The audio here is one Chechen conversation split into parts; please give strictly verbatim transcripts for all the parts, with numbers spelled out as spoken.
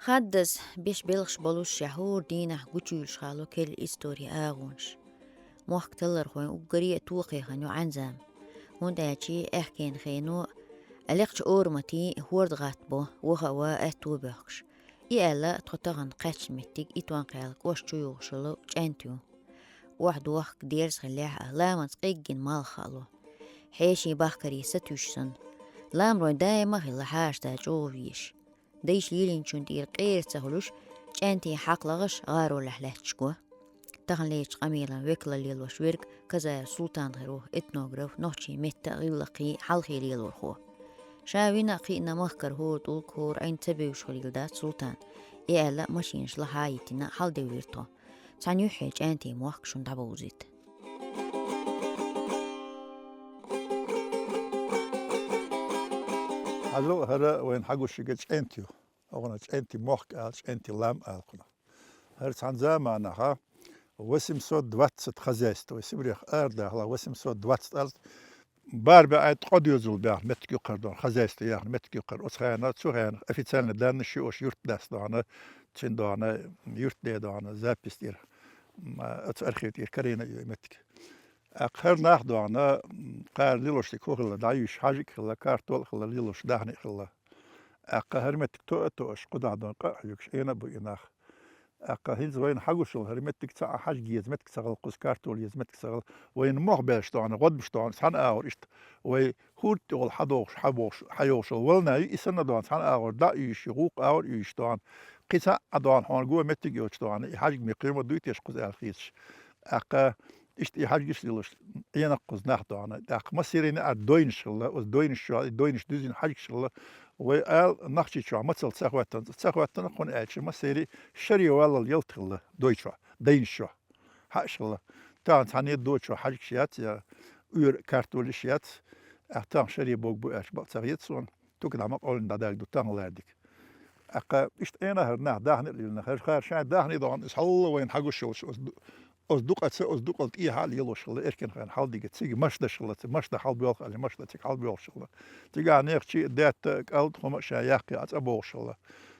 Хаддаза беш белхаш болуш шехьур дийнахь гучуьйлуш хало керла историн агӀонаш. Мохк таллархойн уггаре а тохе хан ю Ӏанзам. ХӀунда аьлча аьхкенан хено, лекхачу ораматийн хӀорда гӀатта бо, ваха а ва аьтто боьхкуш. И аьлла, тхо тахана кхаьчна меттиг и тонкхаьлла кӀош чу юхуш йолу ЧӀаьнта ю. Охьадохка дерза хиллехь а, ламанца къеггина малх хаало. Хьеший бахкарий сатуьйсуш санна. Ламаройн даима а хилла хьаша да чӀогӀа везаш. Дайша лелийначун тӀера къера ца хуьлуш, ЧӀаьнтин хьакъ лахаш гӀаролехь лаьтташ го. Таханлерчу къамелан векалалла лелош верг Казаев Султан хир ву, этнограф, нохчийн меттан а, гӀиллакхийн хьалхе лелорхо. Ша вина а кхиъна махкара хӀора тӀулг, хӀора Ӏин ца бевзаш хилийла дац Султан. И аьлла, машинаш лахьа а йитина, хьаладевлира тхо. Цхьана юьххье ЧӀаьнтин мохк шуна дӀабовзийта. Хьажал, хӀара вайна хьагуш ерг ЧӀаьнта ю. Оха ЧӀаьнтин мохк ала, ЧӀаьнтин лам ала кхунах. ХӀара цхьана заманахь восемьсот двадцать хозяйство, вай Сибрех арадахалахь восемьсот двадцать ала, бара баьӀай ткъо доьзал баьхна меттиг ю кхара дона, хозяйство яхна меттиг ю кхара. Оцу хенахь, цу хенахь официальный данныш ю ош юртдас дона, цуьнан дона, юртде дона, запись тӀера, м, оцу архив тӀера карийна ю и меттиг. ТӀаккха хӀара нах дона, м, кхара лелош дика хӀу хилла, дӀаюьйш хьаьжиг а хилла, картол а хилла, лелош даьхни а хилла. ТӀаккха хӀара меттиг тоа а тоаш, кху дӀа дона къа а хьоьгуш, Ӏийна а бу и нах. ТӀаккха хӀинца вайна хьагуш йолу хӀара меттиг ца Ӏа хьаьжиг еза меттиг ца хилла, кхуза картол еза меттиг ца хилла, вайна мох баьлча дона, гӀодбаш дона, цхьана агӀор иштта, вай хӀурда тӀехула хьадохуш, хьабохуш, хьайохуш йолу вална ю, и санна дона, цхьана агӀор дӀа а уьйш, гӀуккха агӀор а уьйш дона, кхин цхьа а дона, хьуна го меттиг йоцуш дона, и хьаьжиг ме кхоьма дуй теша кхуза аьлла хеташ. ТӀаккха иштта и хьаьжгаш лелош, Ӏийна кхуза нах дона. ТӀаккха массерийн а дойнаш хилла, оцу дойнаш чохь, и дойнаш дуьзина хьаьжгаш хилла. Вай ала Нохчийчохь мацалла ца хӀоьттина, ца хӀоьттина, хӀунда аьлча массерийн шаре валлал ялта хилла дой чохь, дайнаш чохь. Хьааш хилла. Тахана цхьана дой чохь хьаьжгаш яц, я уьйр картолаш яц, а тахана шаре бог бу аьлча бакъ ца хета суна. Тука дӀа ма къовлина дӀадаьлла ду тахана лаьрдиг. ТӀаккха иштта Ӏийна хӀара нах даьхни а лелийна, хӀара, хӀара шайн даьхни дона, иза хьалла вайна хьагуш йолуш, оцу ду-, оцу дукъаца, оцу дукъал тӀехьа а лелош хилла, эркенхойн хьалдига, цига машнаш хилла, цига машна хьалабоьлху аьлла, машна цига хьалабоьлхуш хилла. Цигахь нехан чӀи а, даьтта а, кӀалд а, хӀума а шайн яккхий Ӏа цӀа богӀуш хилла.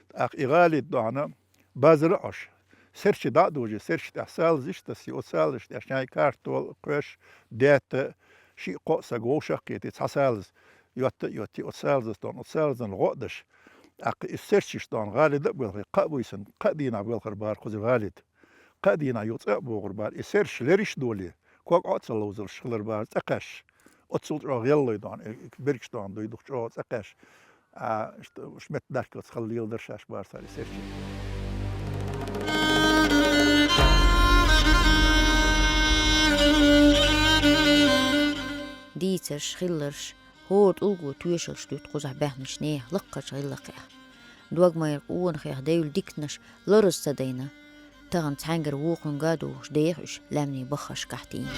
ТӀаккха и гӀалид дона, базара а Ӏаш, серчий дӀа а дожий, серчий тӀехь салазаш а тасий, оцу салазаш тӀехь шайн картол, кхоьш, даьтта, шиъ-кхоъ саг вовшах а кхетий, цхьа салаз йотта а йоттий, оцу салазаца дона, оцу салазан гӀо а даш. ТӀаккха и серчий дона гӀалида а боьлхий, кхаа буьйсанна, кхаа дийнахь боьлхур бара кхуза гӀалид. Кхаа дийнахь юха цкъа а богӀур бара. И серчий лериш а долий, ког Ӏо а ца ловзалуш хилар бара цӀа кхаьш. Оццул чӀогӀа гӀеллой дона, и, и бергаш дона дуй дукха чӀогӀа цӀа кхаьш. А, ш-, ш-, метта дашкалц хала леладар шаьш бара цара и серчий. Дийцарш, хилларш, хӀора тӀулго тоьшаллаш дуьту кхузахь баьхначу нехан лакхарчу гӀиллакхех. Дог-майра къонахех девлла диканаш лараз ца дайна, тахана цхьаьнгара вукхуьнга а духуш деха уьш лаьмнийн баххашкахь тийна.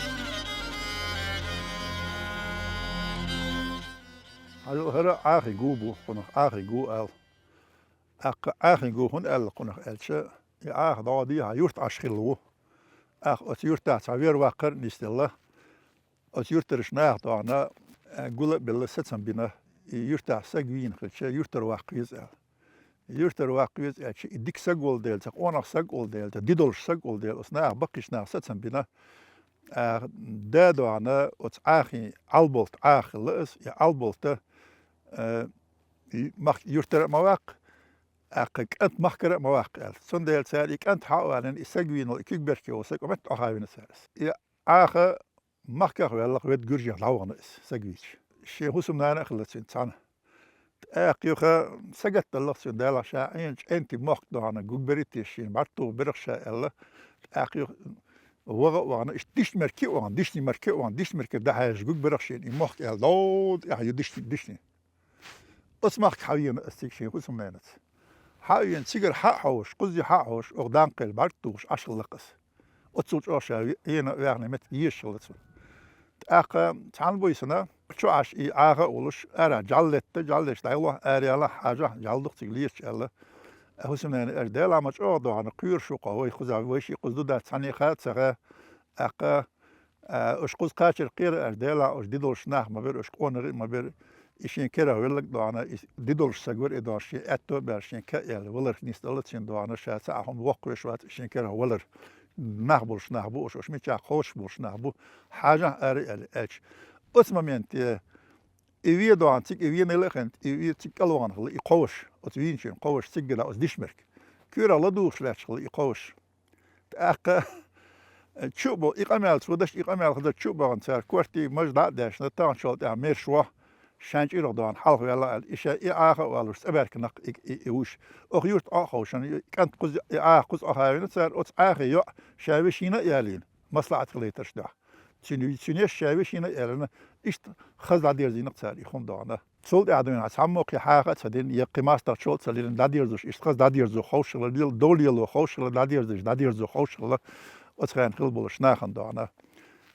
Хьажал, хӀара Ӏахин гу бу, кхунах Ӏахин гу ала. ТӀаккха Ӏахин гу хӀунда аьлла кхунах аьлча, и Ӏаха дӀо дехьа юрт Ӏаш хилла ву. ТӀаккха оцу юьртахь цхьа вер-ваккхар а нисделла. Оцу юьртарчу наха дона, э, гул а белла, сацам бина, и юьртахь саг вийна хилча, юьртара ваккха веза аьлла. Юьртара ваккха веза аьлча, и дика саг волу дела, цхьа къонах саг волу дела, цхьа де долуш саг волу дела, оцу наха баккхийчу наха сацам бина. А, да дона, оцу Ӏахин Ӏалболт Ӏаха хилла аса, и Ӏалболта, э, и мах-, юьртара а ма ваккха, тӀаккха кӀант махкара а ма ваккха аьлла. Цундела цара и кӀант хьа а валийна, и саг вийна волу, и куьг беркате волу саг, ма меттахь Ӏохьа вина цара. И Ӏаха Махках ваьлла, ведда гуьржехь дӀавахана иза, саг вийча. Шен хӀусамнана а хилла цуьнан цхьаьна. ТӀаккха юха сагатдаллах цуьнан, Дала ша Ӏийна ЧӀаьнтин мохк дона, гугберриг а теша шена бӀаьрг тухур бара-кх ша аьлла. ТӀаккха юха ваха а вахана, иштта дишна мара ки а вахана, дишна мара ки а вахана, дишна мара кира дӀахьаьжча гугберра-кх шена и мохк аьлла, довда тӀаьхьа ю дишна, дишна. Оцу махка хьавеана аса цига шен хӀусамненаца. Хьавеана, цигара хьа а хьовсуш, кхузза хьа а хьовсуш, оха Данкъела бӀаьрг тухуш Ӏаш хилла-кх аса. Оццул чӀогӀа ша ве-, веана а ваьхна меттиг езаш хилла цунна. ТӀаккха цхьана буьйсанна, чу Ӏаш и Ӏаха а волуш, арахь жӀаьла летта, жӀаьла летта дӀайолахь, араялахь, хьажахь, жӀаьла ду-кх цига леташ аьлла. ХӀусамнена аьлча, Дела ма чӀогӀа дохьана, кхоьруш ву-кх вай, кхузахь вай шиъ кхуза ду дац, цхьаьна хаа а ца хаьа, тӀаккха, а, уьш кхуза кхачар кхера аьлча, Дела, уьш де долуш нах ма бара, уьш къонахий а ма бара, И шен керахь велларг доана, и ди долуш саг вара и доана, шен аьтто а баьлла, шен ка а яьлла, валарх нисдала цуьнан доана, ша цхьа а хӀума воккхавеш вац, и шен керахь валар. Нах болуш нах бу уьш, уьш мичахь кхочуш болуш нах бу, хьажахь ара а аьлла, аьлча. Оцу моменте и вен доана, цига и венал а хинна, и вен цига кӀелвахана хилла, и кховш, оцу вийначийн кховш цига дӀа оцу дишмерг. Коьрах ладугӀуш лаьтташ хилла и кховш. ТӀаккха чу а бо-, и къамел, цо дашна и къамел хаза чу а бахана цара, коьртий маж дӀа а даьшна, тахначул тӀаьхьа мерш вахь, шайн чӀирах доана хьалха ваьлла аьлла, и ша и Ӏаха а валуш, цӀа баьркинакх и, и, и вуьш. Оха юрт Ӏо а ховшина, и кӀант кхуза, и Ӏаха кхуза Ӏохавина цара, оцу Ӏахе йоӀ ша вешина а ялийна, маслаӀат хилийтарш дуьхьа. Цуьнан, цуьнан еш ша вешина а ялийна, иштта хаза дӀадерзийнакх цара и хӀума доана. Цул тӀаьхьа дуьйна цхьаммо кхин хьаха а ца дина, я кхин мастагӀчул а ца лелийна, дӀадерзош, иштта хаза дӀадерзо ховш хилла, лел-, дов лело ховш хилла, дӀадерзош, дӀадерзо ховш хилла, оцу хенахь хилла болуш нахана доана.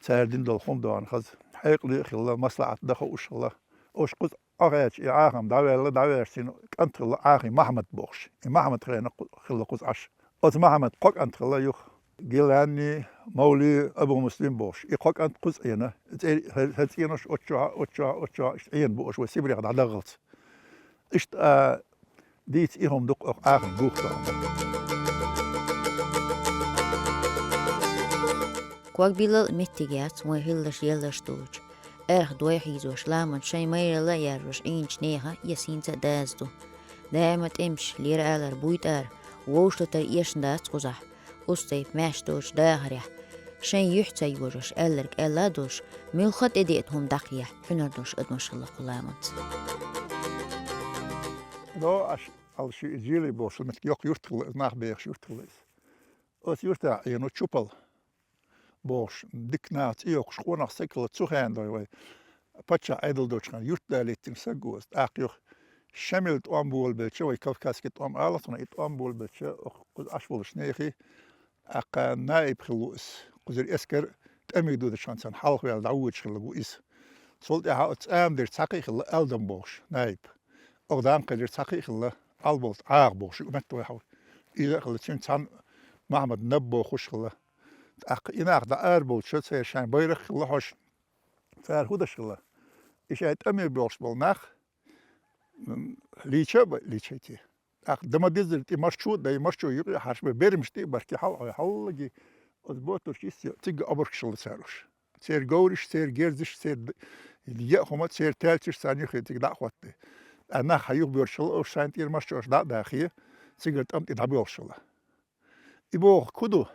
Цара дина долу хӀума доана хаза. Хьекъале а хилла, маслаӀат дан хууш хилла. Уьш кхуза Ӏохаьчча, и Ӏахам дӀаваьлла, дӀаваьлча цуьнан кӀант хилла Ӏахий Махьмад бохуш. И Махьмад хенахь хилла кхуза Ӏаш. Оцу Махьмад кхо кӀант хилла юха. Гилани, Мовли, Абу Муслим бохуш, и кхо кӀант кхуза Ӏийна. ХӀара цӀенош оцу чохь, оцу чохь, оцу чохь иштта Ӏийна бу уьш вай Сибрехь дӀадаххалц. Иштта а дийца и хӀума дукха оха Ӏахана бухтахь. Ког биллал а меттиг яц вайн хилларш елларш долчу. Аьрха дой хьийзош, ламанца шайн майралла а яржош Ӏийначу нехан эс хӀинца а даза ду. Даима тӀемаш, лера алар, буьйтӀар, вовшахтар эшна дац кхузахь. Оцу тайпа маьш доцучу дахарехь, шайн юьхь ца йожош, аьлларг аьлла а долуш, муьлхха а тӀедеъна хӀума дӀакхехьа, хьуьнар долуш адамаш хилла кху ламанца. До аш алш и Жили бохуш, меттиг йоккха юрт хилла, нах бехаш юрт хилла иза. Оцу юьртахь Ӏийна Чупал бохуш, дика наха цӀе йоккхуш къонах стаг хилла, цу хенахь дой вай паччахь Ӏедал долчу хенахь юрт далийтина стаг ву иза. ТӀаккха юха Шамил тӀом болабелча, вай кавказский тӀом алахь цунах, и тӀом болабелча, оха кхуза Ӏаш волуш нехий, тӀаккха наиб хилла ву иза. Кхузара эскар тӀамиг дудачу хенахь царна хьалха ваьлла дӀавоьдуш хилла ву иза. Цул тӀаьхьа оцу цӀа ма дерг цхьа кхин а хилла, Алдам бохуш, наиб. Оха Данкхелира цхьа кхин а хилла, Алболт Ӏаха бохуш, и метта вай хьо. Иза а хилла, цуьнца цхьаьна Махьмад Наб бохуш хилла. ТӀаккха и нах дӀа ара болчу, церан шайн байракх а хилла хьожуш, цара хӀун деш хилла? И шайн тӀаме боьлхуш болу нах, м, лийча а бай, лийчайте. ТӀаккха дан ма-деззара тӀе марчо а дай, марчо юкъе а хьарчабай, берамаш тӀе а барки, хьал а хьой, хьаллаги, оцу боттурш йисте, цигга обургаш хилла цара уьш. Церан говраш, церан герзаш, церан д-, яа хӀума, церан таьлчаш царна юххе цига дӀа а хӀоттий. Ткъа нах хьан юхабоьрчу хилла, уьш шайн тӀера марчо уьш дӀа а дахий, цигара тӀам тӀе дӀабоьлхуш хилла. И боху хӀун ду?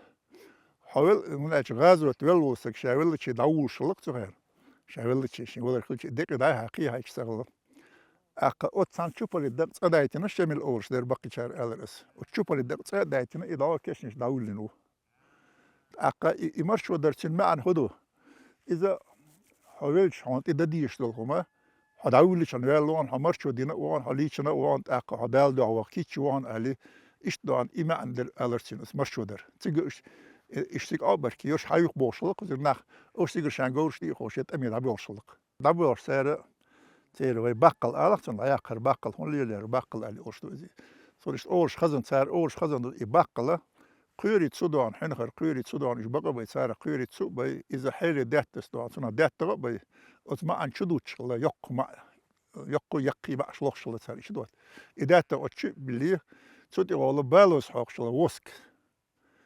Хьо вел-, хӀунда аьлча гӀазот велла волу стаг ша веллачий дӀавуллуш хилла-кх цу хенахь. Ша веллачий, шен валар хилчий, декъе дӀай-хьай, кхехьайча ца хилла. ТӀаккха оцу цхьана Чупали дакъа цӀа дайтина, Шамил олуш дара баккхийчара аьлларг ас. Оцу Чупали дакъа цӀа а дайтина, и дӀо кешнаш дӀавуьллина ву. ТӀаккха и, и марчо дар цуьнан маьӀна хӀун ду? Иза хьо велча, хьуна тӀе дан дезаш долу хӀума, хьо дӀавуьллича ваьлла вахана, хьо марчо дина а вахана, хьо лийчина а вахана, тӀаккха хьо Дала дуьхьа ваха кийча вахана аьлла, иштта доана и маьӀна дара алар цуьнан, аса марчо дара. Цига уьш, и, иштта цига а барки, йош хьан юха бохуш хилла кхузара нах, уьш цигара шайн говраш тӀе а ховший, тӀаме дӀабоьлхуш хилла-кх. ДӀабоьлхуш цара, церан вай баккхал алахь цунна, дӀаяккхара баккхал, хӀун лелера баккхал аьлла олуш ду иза. Цунна иштта олуш хазан, цара олуш хазан ду и баккхала, кхоьрий цу догӀна, хьуьнхара кхоьрий цу догӀна, уьш бакъ а бай, цара кхоьрий цу а бай, иза хьеле даьттас догӀна, цунах даьттагӀа а бай, оцу маьӀна чу дуттуш хилла, йоккха маьӀ-, йоккха яккхий маьӀаш лохуш хилла цара иштта доцу. И даьттагӀа оцу чу а биллий, цу тӀе гӀолла балоза хьокхуш хилла воск.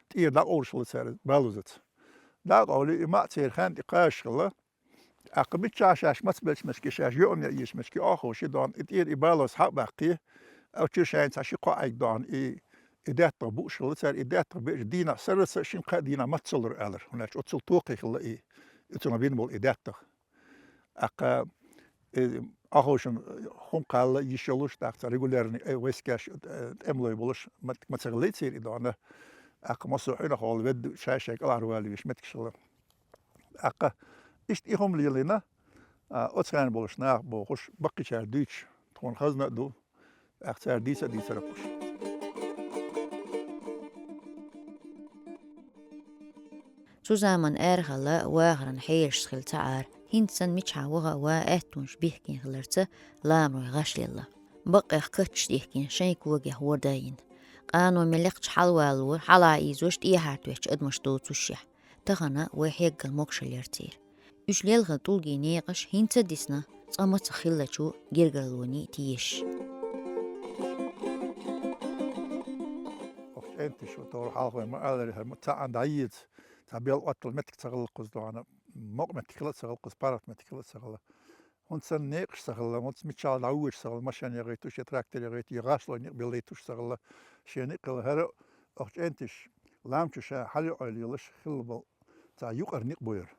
ТӀера дӀакъовлуш хилла цара балозаца. ДӀакъовлий, и маьӀ церан хенна тӀе кхачаш хилла. ТӀаккха миччахьа шаьш мацбелча мешки, шаьш йоӀам яа езачу мешки а ховший догӀна, и тӀера и балоза хьа а баккхий, оцу чуьра шайна цхьа ши-кхо Ӏайг догӀна, и, и даьттагӀа бууш хилла цара, и даьттагӀа беача дийнахь, сарралца а шин-кхаа дийнахь мац ца лура алара, хӀунда аьлча оццул тохий хилла и, и цунах бина болу и даьттагӀа. ТӀаккха, э, Ӏоховшина хӀума кхалла йиш йолуш, тӀаккха цхьа регулярный, э, войскаш, э, тӀемалой болуш ма, ма ца хиллий церан и догӀна. ТӀаккха массо а хьуьнах гӀолла ведда, шай-шай кӀалхарвала везаш меттигаш хилла. ТӀаккха иштта и хӀума лелийна, а, оцу хенахь болуш наха бохуш, баккхийчара дуьйцуш, тхуна хазна а ду, тӀаккха цара дийца а дийцарх уьш. Цу заманан арахьалла вахаран хьелашца хилла ца Ӏара, хӀинца санна мичахьа ваха а ван аьттонаш бихкина хиларца, ламарой гӀаш лелла. Бакъех катчаш дихкина, шайн когех ворда а йина. Къано мел лекхачу хьалавалора, хьала а ийзош, тӀехьа тоьттуш адамаш доцушшехь. Тахана вай хьеггал могушалла яра церан. Уьш лелхина тӀулгийн некъаш хӀинца а дисна, цкъа маца хиллачу гергарлонийн тешаш. Ох, чӀенташ ва товр хьалха вай ма аллара, хӀара ма цхьаъ дӀаеза, цхьа бел оттал меттиг ца хилла кхуза доана, мокъа меттиг хилла ца хилла кхуза, паргӀата меттиг хилла ца хилла. ХӀунда санна некъаш ца хилла, хӀунда миччахьа дӀавугаш ца хилла, машен ягӀийтуш, я трактор ягӀийтуш, я гӀашлой некъ беллийтуш ца хилла, шен некъ хилла. ХӀара ох чӀенташ, ламчу ша хьалиъой лелаш хилла бал цхьа юкъара некъ бу яр.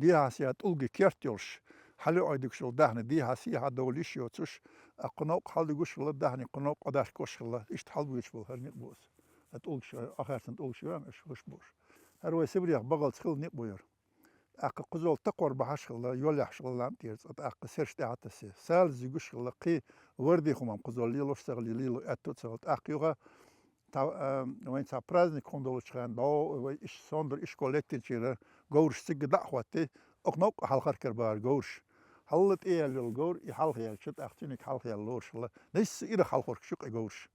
Дехьа-сехьа тӀулги керт йолуш, хьалиъой дигуш йолу даьхни дехьа-сехьа довла йиш йоцуш, а кху новкъа хьалдигуш хилла, даьхни кху новкъа Ӏодахкош хилла, иштта хьалабоьдуш болу хӀара некъ бу аса. ТӀулгаш, охаьрцина тӀулгаш ю, аша хӀуш бу уьш. ХӀара вай Сибрехь бахалц хилла некъ бу яр. ТӀаккха кхузол такхор бахьаш хилла, йолехьаш хилла лам тӀера цкъа, тӀаккха серш тӀаьхьа тассе. Сала зуьгуш хилла, кхин ворди хӀумам кхузол лелош ца хилла, лело аьтту ца хилла, тӀаккха юха, та, а, вайн цхьа праздник хӀума долчу хенна, дӀо, вай иш-, сондара ишкол леттинчера говраш цига дӀа а хӀоттий, окху новкъа хьалхаркара бара говраш. Хьалла тӀеяьлла йолу говр, и хьалха яьлча, тӀаккха цуьниг хьалха яьлла лоруш хилла. Нийсса ирах хьалхоркуш ю-кх и говраш.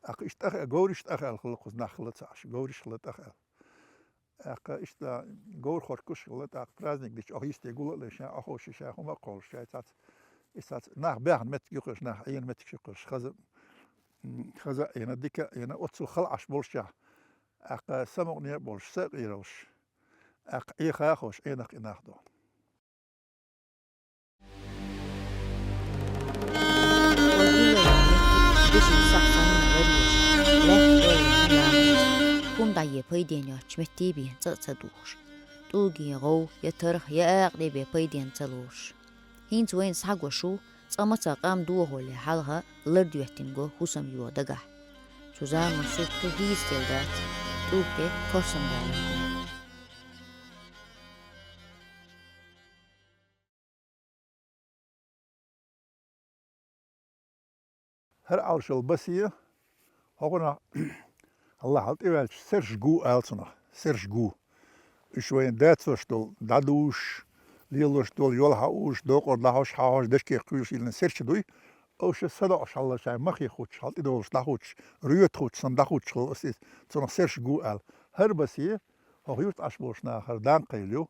ТӀаккха иштта тӀаха, говраш тӀаха аьлла хилла кхуза нах хилла ца Ӏаш, говраш хилла тӀаха аьлла. ТӀаккха иштта говр хоркуш хилла, тӀаккха праздник дича, охьа йисте гула а лай, ша охьа ховший, ша хӀума а кхоллуш, ша цац, и цац, нах баьхна меттиг юкъаш, нах Ӏийна меттиг юкъаш, хаза, м, хаза а Ӏийна, дика а Ӏийна, оццул хала Ӏаш болуш чахь, тӀаккха самукъане а болуш, са а къийралш, тӀаккха Ӏеха а ховш, Ӏенах и нах доху. Кху дийнахь меттиг дешан сахьтана ларъеш, лаьтта тӀе а веана ламаз. ХӀума дӀае пайден йоцчу метте бен цӀа а ца духуш. ТӀулган гӀов, я тарх, я акъа тӀе бен пайден ца лоруш. ХӀинца вайна схьагуш ву, цкъа маца къам дохале хьалха лардоьттина го хӀусам йо дагахь. Цу заманан сурт кхин хӀийцаделла дац, тӀулг тӀе корсам далийна. ХӀара Ӏалашал басе, хӀокхунах, Аллахьал тӀеваьлча, серш гу ала цунах, серш гу. Уьш вайн дацош долу, дӀадуш, лелош долу, йол хьаууш, докъор дӀахьош, хьахьош, дешке кхуьйлуш йиллина серч дуй. Уьш садоӀуш хьалла шайн махе хуччуш, хьал тӀедолуш дӀахуччуш, роьта хуччуш санна дӀахуччуш хилла аса иза, цунах серш гу аьлла. ХӀара басе, хӀокху юьрта Ӏаш болуш нахара дакъа кхайла ю.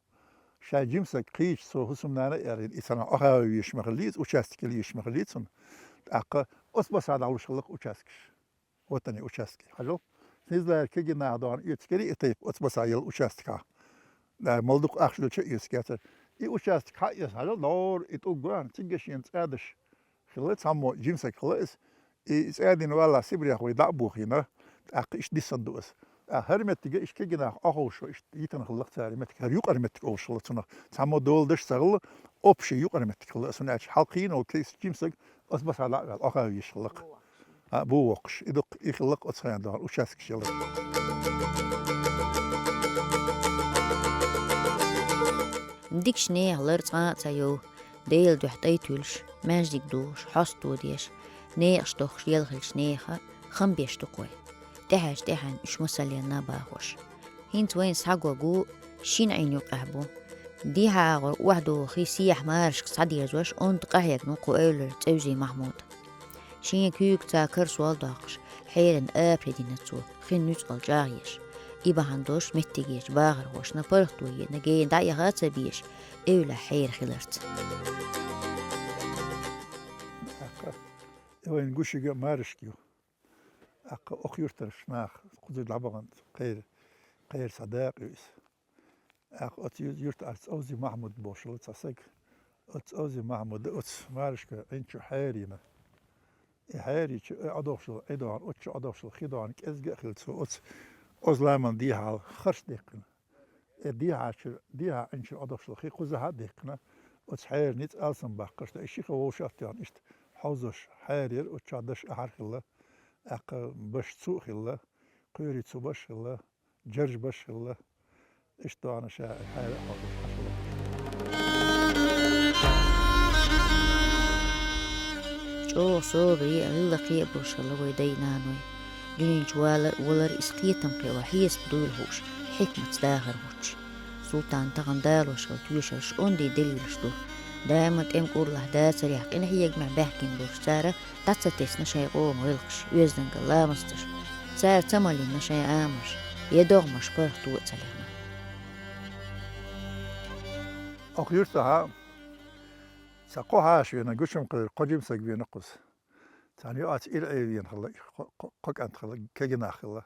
Шайн жимсаг кхийча цо хӀусамнана а аьлла, и царна охьа а везаш ма хиллий, иза участок яла езаш ма хиллий цунна. ТӀаккха оцу баса дӀалуш хилла-кх участкаш. Вот они, участки. Хьажал, снизлаьра кегий наха дохьана оьцу керий и тайпа оцу баса яла участка. Да, мал дукха ахча долча а оьцу кецар. И участок хьаэца, хьажал, дора и тӀулг гоьхна, цига шена цӀа деш хилла, цхьаммо жимсаг хилла иза. И цӀа дина валлахь, Сибрех вай дӀа а бохийна, тӀаккха иштта дисан ду аса. ТӀаккха хӀара меттиге иштта кегий нах Ӏоховшо, иштта йитина хилла-кх цара меттиг, хӀара юкъара меттиг олуш хилла цунах. Цхьаммо дола деш ца хилла, общий юкъара меттиг хилла аса, хӀунда аьлча хьалкхийна волу кегий жимсаг оцу баса дӀа а ваьлла, Ӏохавийш хилла-кх. А, бу воккхуш. И дукха, и хилла-кх оцу хенахь дохьур участкаш яла. Дикачу нехан лар цкъа а ца йов, Делан дуьхьа тӀай туьллуш, маьждиг духуш, хьоста деш, некъаш дохкуш яла хиллачу нехан хам беш ду-кх вай. ТӀаьхьарчу тӀаьхьенна уьш масаллина а бахош. ХӀинца вайна схьагуш ву, шина Ӏин юкъехь бу. Дехьа агӀор охьадогӀу хи сехьа марашка схьадерзош, онда къахьегна ву кху эвлара ЦӀевзи Махьмуд. Шен куьйгаца карсол доккхуш, хьеран апаре дина цо, хин нуьцкъала чӀагӀъеш. И бахьана долуш меттигерчу бахархошна паргӀато еана, гена дӀаэха а ца безаш, эвлахь хьера хиларца. ТӀаккха и вайна гуш ерг а марашка ю. ТӀаккха окху юьртарчу наха кхузара дӀабахана кхера, кхера цхьа дакъа ю иза. ТӀаккха оцу ю-, юьртахь ЦӀовзи Махьмуд бохуш хилла цхьа саг. Оцу ЦӀовзи Махьмуда оцу марашка Ӏин чу хьера йина. И хьера йича, и Ӏодохуш йолу Ӏи дохьуна, оцу чу Ӏодохуш йолу хи дохьуна кӀезиг а хилла, цо оцу, оцу ламан дехьа харц даьккхина. И дехьа чу, дехьа Ӏин чу Ӏодохуш йолу хи кхузахь а даьккхина, оцу хьеран ницкъ алсам баккхарш дан, и ши хи вовшах а тоьхна, иштта хьовзош хьера яра, оцу чохь даш ахьар хилла, тӀаккха баш цу а хилла, кхуьйрий цу баш хилла, джарж баш хилла. Иштта вахана ша хьаьра а хьалдеш хьашалла. ЧӀогӀа собаре а, гӀиллакхе а болуш хилла вай дай-наной. Дуьнен чу валар а, валар а иза кхетам кхио, хьесап дуйла хууш, хьикматца дахар хӀуттуш. Султан тахана далош хилла тоьшаллаш онда делилаш ду. Даима тӀеман кӀурлахь, дацарехь, къинхьегамехь баьхкина болуш цара дӀа ца тесна шайн къоман гӀиллакхаш, оьздангалла ламасташ. Цара ца малийна шайн амалш, я догӀмаш паргӀато а ца лехна. Окху юьртахь а Цхьа кхо хьаша вена, гучам кхелира кхо жима саг вена кхуза. Царна йоӀаца ира Ӏе вена хилла, кхо, кхо, кхо кӀант хилла, кегий нах хилла.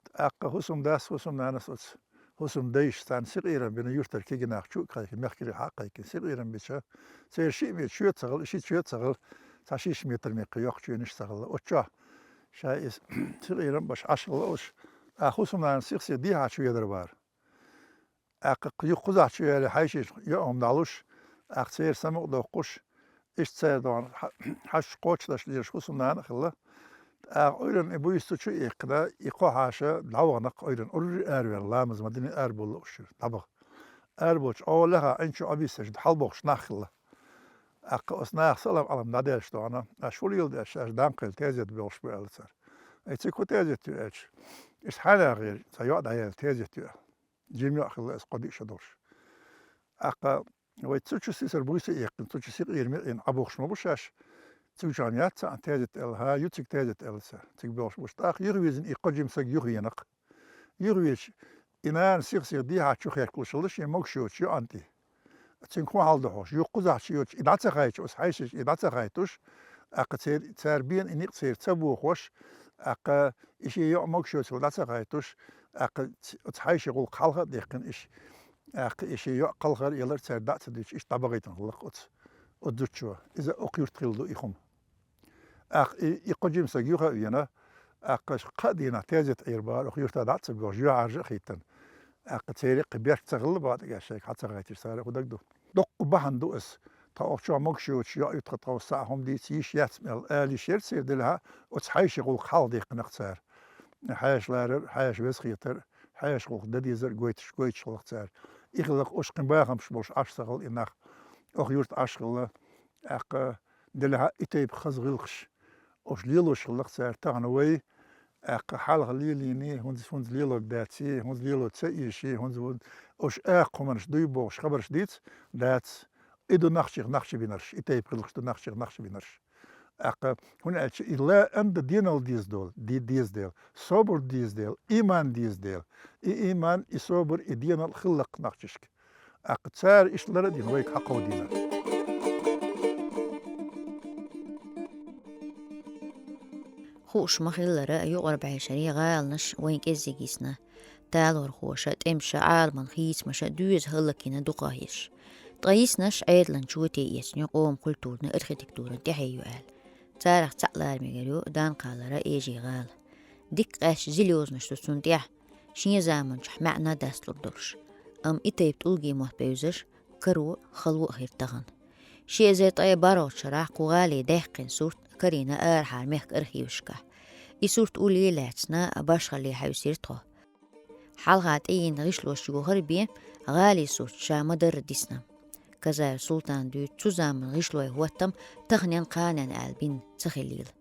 ТӀаккха хӀусамдас, хӀусамнанас оцу, хӀусамдайша царна синкъерам бина юьртара кегий нах чу а кхайкхина, мехкарий хьа а кхайкхина, синкъерам бича, церан шиъ метр чоь а ца хилла, ши чоь а ца хилла, цхьа шишша метр меккха йоккха чоьнаш ца хилла. Оцу чохь ша иза синкъерам беш Ӏаш хилла уьш. ТӀаккха хӀусамнанас сих-сиха дехьа чу ведар бара. ТӀаккха кху-, юха кхузахь чу яьлла хьаьший йоӀ хӀума дӀалуш, тӀаккха церан самукъа доккхуш, иштта церан догӀна хьа-, хьаьшаш кхочушдеш лелаш хӀусамнана а хилла. ТӀаккха Ӏуьйранна и буьйса цу чу а иккхина, и кхо хьаша дӀавахана-кх Ӏуьйранна, ура-рра араваьнна, ламаза ма динна арабовла уьш шуьра, дӀабаха. Арабовлча, Ӏо лаьхьа Ӏин чу Ӏобийсаш хьалабохкуш нах хилла. ТӀаккха оцу наха салам-Ӏалам дӀадаьлча догӀна, аш хӀун леладеш, аш Данкъала тезет бохуш бу аьлла цара. Ай, цига хӀун тезет ю аьлча, иштта хьайна гӀийра, цхьа йоӀ дӀаяьлла тезет ю аьлла. Жима йоӀ хилла иза, кхо-диъ шо долуш. ТӀаккха вай цу чу сийсара буьйса а иккхина, цу чу синкъерам а йина Ӏобохуш ма бу шаьш. Цу чохь яц цхьаъ тезет аьлла, хӀа, ю цига тезет аьлла цара, цига боьлхуш бу уьш. ТӀаккха юхавирзина и кхо жима саг юхавеана-кх. Юхавеача, и нана сих-сиха дехьа чу хехкалуш хилла шен могуш йоцучу йоӀана тӀе. Цуьнга хӀун хьал ду хьожуш? Юха кхузахь чу йоцуш, и дӀа ца хайташ, оцу хьаьшаша и дӀа ца хайташ, тӀаккха цер-, цара бена и некъ церан ца бохош, тӀаккха и шен йоӀ могуш йоцург дӀа ца хайташ, тӀаккха ц-, оцу хьаьшийн гӀуллакх хьалха а даьккхина иштта, тӀаккха и шен йоӀ кхалхар а ялар а цара дӀа а ца дуьйцуш, иштта дӀабахийтина хилла-кх оцу, оцу зудчо. Иза окху юьрта хилла ду и хӀума. ТӀаккха и, и кхо жима саг юха а веана, тӀаккха кхаа дийнахь тезет Ӏийр бара, окху юьртахь дӀа а ца боьлхуш, юьхьӀаьржа а хийтина. ТӀаккха церан кхин бехк ца хилла бакъдерг аьлча, шайга хьа ца хайташ цара хӀун дагадо. Доккха бахьана ду аса, тхо окху чохь могуш йоцуш йоӀ ю, тхо, тхо схьа хӀума дийца йиш яц-м аьлла, ала йиш яра церан, делахь а оцу хьаьшийн гӀуллакх хьалха даьккхина-кх цара. Хьаьша ларар, хьаьша веза хетар, хьаьша гӀуллакх дан дезар гойтуш, гойтуш хилла-кх цара. И хилла-кх уьш, кхин бахамаш болуш Ӏаш ца хилла и нах. Окху юьрта Ӏаш хилла, тӀаккха делахь а и тайпа хаза гӀиллакхаш, уьш лелош хилла-кх цара. Тахана вай, тӀаккха хьалха лелийна, хӀинца, хӀинца лелорг дац, хӀинца лело ца эший, хӀинца ву-, уьш акха хӀуманаш дуй бохуш хабарш дийца дац. И ду нохчех нохчо бинарш, и тайпа гӀиллакхаш ду нохчех нохчо бинарш. ТӀаккха, хӀунда аьлча и лаам дан денал деза дола, де-, деза дела, собар деза дела, ийман деза дела. И ийман, и собар, и денал хилла-кх нохчашка. ТӀаккха цара иштта лар а дина, вайга хьакховдийна. Хууш ма-хиллара, юкъара бӀешерийн гӀаланаш вайн кӀеззиг йисна. Талорхоша, тӀемаша, Ӏаламан хийцамаша доьза хӀаллакйина дукхагӀа йиш. Ткъа йиснарш Ӏедалан чоте эцна ю, къоман культуран, архитектуран тӀаьхье ю аьлла. Царах цхьаъ лара мегар ю Данкъалара Эжи-гӀала. Дика къаьсташ зил йозанаш ду цунна тӀехь, шен заманчохь маьӀна дастлур долуш. Амма и тайпа тӀулгийн мотт бевзаш каро, хало а хир тахана. Ши эзар ткъе бархӀалгӀачу шарахь кху гӀалин даьккхина сурт карийна арахьара мехкан архивашкахь. И сурт улле а лаьцна, башхалле хьаьвсира тхо. Хьалха тӀеийна гӀишлош йохар бен, гӀалин сурт ша ма-дарра дисна. Казаев Султана дуьйцу цу заман гӀишлойн хӀоттам таханен, кханен аьлла бина ца хилийла.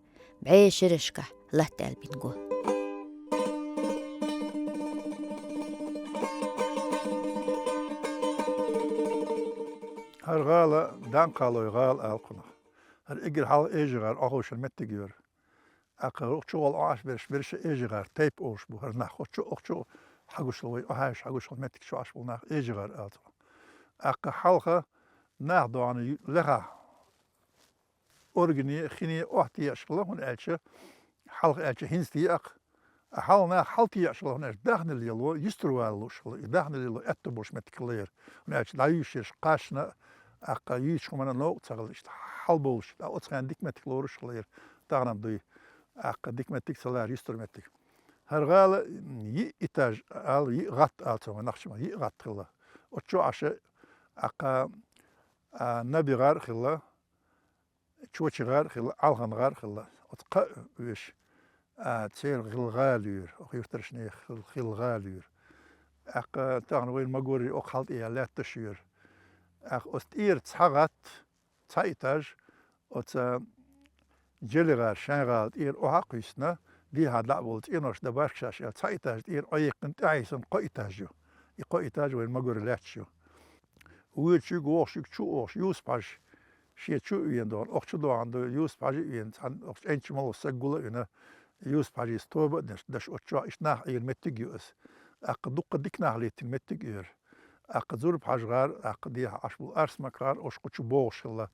БӀе шерашкахь латта аьлла бина го. ХӀара гӀала Данкъалойн гӀала ала кхунах. ХӀара эггара хьалха Эжи-гӀар Ӏоховшина меттиг яра. ТӀаккха чугӀолла Ӏо Ӏаш берш, берш Эжи-гӀар тайпа олуш бу хӀара нах. Оцу чу, оцу чу хьагуш хилла вай, Ӏохьаьжча хьагуш хилла меттиг чу Ӏаш болу нах Эжи-гӀар ала цо. ТӀаккха хьалха нах догӀна ю-, лаьхьа, органе, хине охьатеӀаш хилла, хӀунда аьлча, хьалха аьлча хӀинца теӀа-кх. Ткъа хьалха нах хьалатеӀаш хилла, хӀунда аьлча даьхни лело юьстур вала лууш хилла, и даьхни лело аьтто болуш меттиг хилла яра. ХӀунда аьлча дӀаюьйшуш ерш кхаьчна, тӀаккха юьйцучу хӀуманна новкъа ца хилла, иштта хьалабовлуш, тӀаккха оцу хенахь дика меттиг лоруш хилла яра, тахана дуй. ТӀаккха дика меттиг ца лара, юьстур меттиг. ХӀара гӀала йиъ этаж ала, йиъ гӀатта ала цо вайн нохчийн маттахь, йиъ гӀатта хилла. Оцу чу Ӏаш, тӀаккха, а, Наби-гӀар а хилла, Чочи-гӀар а хилла, Ӏалхан-гӀар а хилла. Оцу кхаа веш, а, церан хилла гӀала йора, оха юьртаршна хилла, хилла гӀала йора. ТӀаккха тахана вайна магорри оха хьала тӀе яьлла лаьтташ йора. ТӀаккха оцу тӀера цхьа гӀатта, цхьа этаж, оцу Джели-гӀар, шайн гӀала тӀера охьа а кхуьйсина, дехьа дӀа а волу цӀенош дан баркаш аьлла, цхьа этаж тӀера Ӏояьккхина, тӀаьхьа йисина кхо этаж ю. И кхо этаж вайн магорри лаьтташ ю. Воьдуш ю, вогӀуш ю, чу а вогӀуш, Юсуп-Хьажа шен чу а вена догӀна, оха чу догӀна ду, Юсуп-Хьажа а вена, цхьана оха чӀенча мало саг гул а вина, Юсуп-Хьажийс тоба а деш, даш оцу чохь иштта нах Ӏийра меттиг а ю аса. ТӀаккха дуккха дика нах леттина меттиг а яра. ТӀаккха Зурб-Хьажа гӀар, тӀаккха дехьа Ӏаш бола Арсмак гӀар, ош кху чу богӀуш хилла.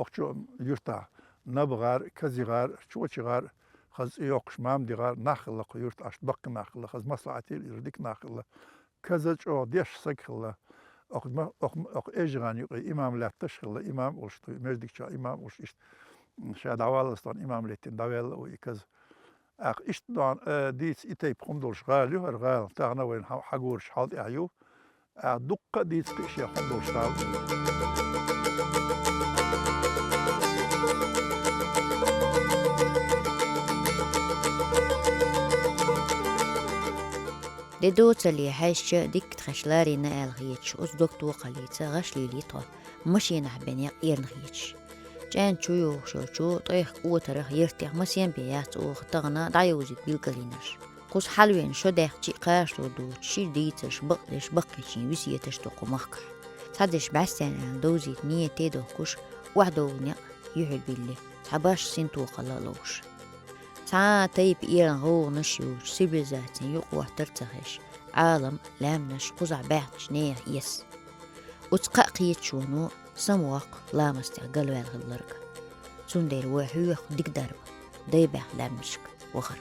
Охчу юртахь Наб гӀар, Кази гӀар, Чочи гӀар, хаза цӀи йоккхуш Мамди гӀар, нах хилла кху юрта Ӏаш, баккхий нах хилла, хаза маслахьатийла ира, дика нах хилла. Каза чӀогӀа деш саг хилла. Оху ма-, оху, оху эжгӀан юкъе имам лаьтташ хилла, имам олуш ду, междигча имам олуш иштта. Ша дӀаваллалц тхуна имам леттина дӀаваьлла ву и Каза. ТӀаккха иштта дона, э, дийца и тайпа хӀума долуш гӀала ю хӀара гӀала, тахана вайна хьа-, хьагураш хьал тӀехь ю. ТӀаккха дуккха а дийца кхин шен хӀума долуш гӀала. Де доцале хьаьжча, дикка тхаьш ларийна аьлла хеташ, оцу дог токхаллица гӀаш лелий тхо, машенахь бен некъ эрна хеташ. ЧӀен чу йогӀуш йолчу ткъех кӀотарах, яртех масен бен яц оха тахана дӀайовзийта билгалйинарш. Кхуза хьалавеана шо даьхчи а кхачо доцуш, шира дийцарш, бакъдерш, баккхийчийн весеташ ду кху махкахь. Цхьадерш бӀаьстенна аьлла довзийта нийяте а дохкуш, охьадовла некъ юьхьар билли, цхьа башха синтохалла а ловш. Цхьа а тайпа эрна гӀовгӀанаш йоцуш, цивилизацин юкъахӀоттар а ца хезаш, Ӏалам, лаьмнаш кхузахь баьхначу нехан эс. Оцу кхаа кхеташоно самавоккху ламастехь галваьлла хилларг. Цундела вай хьоьху дика дарба, дай баьхна лаьмнашка вахар.